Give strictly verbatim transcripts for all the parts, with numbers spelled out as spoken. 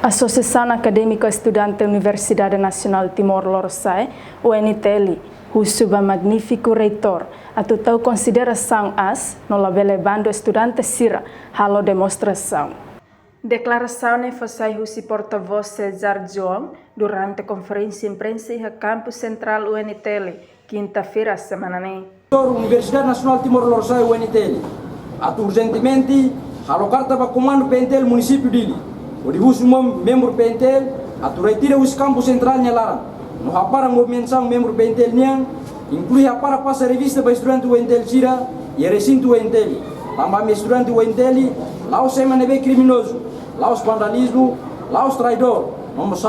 Asosiasaun Akadémika Estudante Universidade Nasionál Timor Lorosa'e, U N T L, husu ba magnífiku reitór atu tau konsiderasaun aas no labele bandu estudante sira halo demonstrasaun. Deklarasaun ne'e fó sai husi portavós César João durante konferénsia imprensa iha kampus sentrál U N T L, kinta-feira semana ne'e. Universidade Nasionál Timor Lorosa'e, U N T L, atu urjentemente halo karta ba komandu P N T L munisípiu Dili, hodi husu mem-, membru P N T L atu retira husi kampus sentrál nia laran, no hapara movimentasaun membru P N T L nian, inklui hapara pasa revista ba estudante U N T L sira iha resintu U N T L, tanba ami estudante U N T L la'ós ema ne'ebé kriminozu, la'ós vandalizmu, la'ós traidór, no mós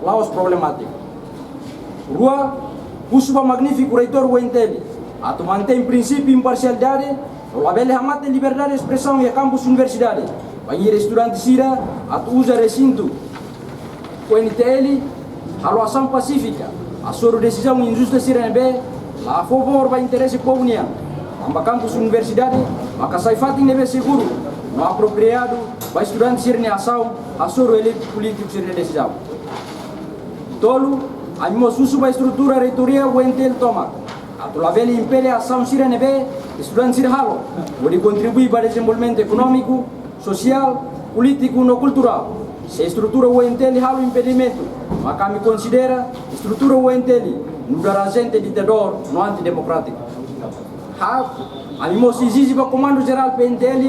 la'ós problemátiku. Rua, husu ba magnífiku reitór U N T L atu mantein prinsípiu imparsialidade, no labele hamate liberdade espresaun iha kampus universidade, bainhira estudante sira atu uza resintu U N T L halo asaun pasífika, hasoru desizaun injusta sira ne'ebé la a favór ba interese povu nian. Tanba kampus universidade maka sai fatin ne'ebé seguru no apropriadu ba estudante sira-nia asaun hasoru elite polítiku sira-nia desizaun. Tolu, ami mós husu ba estrutura reitoria U N T L tomak atu labele impede asaun sira ne'ebé estudante sira halo, hodi kontribui ba dezenvolvimentu ekonómiku, sosiál, polítiku no kulturál. Se estrutura U N T L halo impedimentu, maka ami konsidera estrutura U N T L nu'udar ajente ditadór no antidemokrátiku. Haat, ami mós ezije ba Komandu Jerál P N T L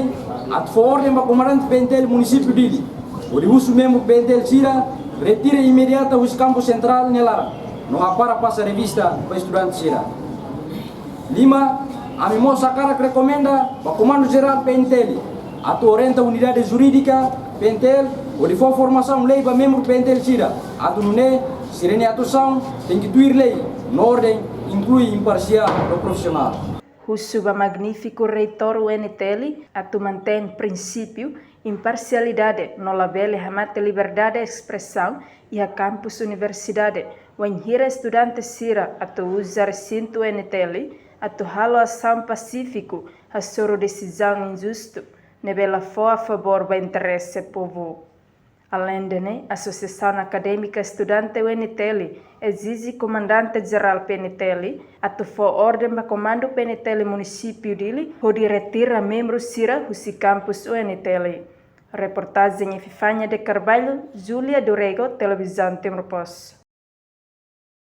atu fó orden ba komandante P N T L munisípiu Dili, hodi husu membru P N T L sira retira imediata husi kampus sentrál nia laran, no hapara pasa revista ba estudante sira. Lima, ami mós hakarak rekomenda ba Komandu Jerál P N T L atu orienta unidade jurídika P N T L hodi fó formasaun lei ba membru P N T L sira, atu nune'e sira-nia atuasaun tenke tuir lei no orden, inklui imparsiál no profisionál. Husu ba magnífiku reitór U N T L atu mantein prinsípiu imparsialidade no labele hamate liberdade espresaun iha kampus universidade, wainhira estudante sira atu uza resintu U N T L atu halo asaun pasífiku hasoru desizaun injustu ne'ebé la fó a favór ba interese povu. Aleinde ne'e, Asosiasaun Akadémika Estudante U N T L ezije Komandante Jerál P N T L atu fó orden ba Komandu P N T L munisípiu Dili hodi retira membru sira husi kampus U N T L. Reportajen Epifania de Carvalho, Julia do Rego, Televizaun Timor Post.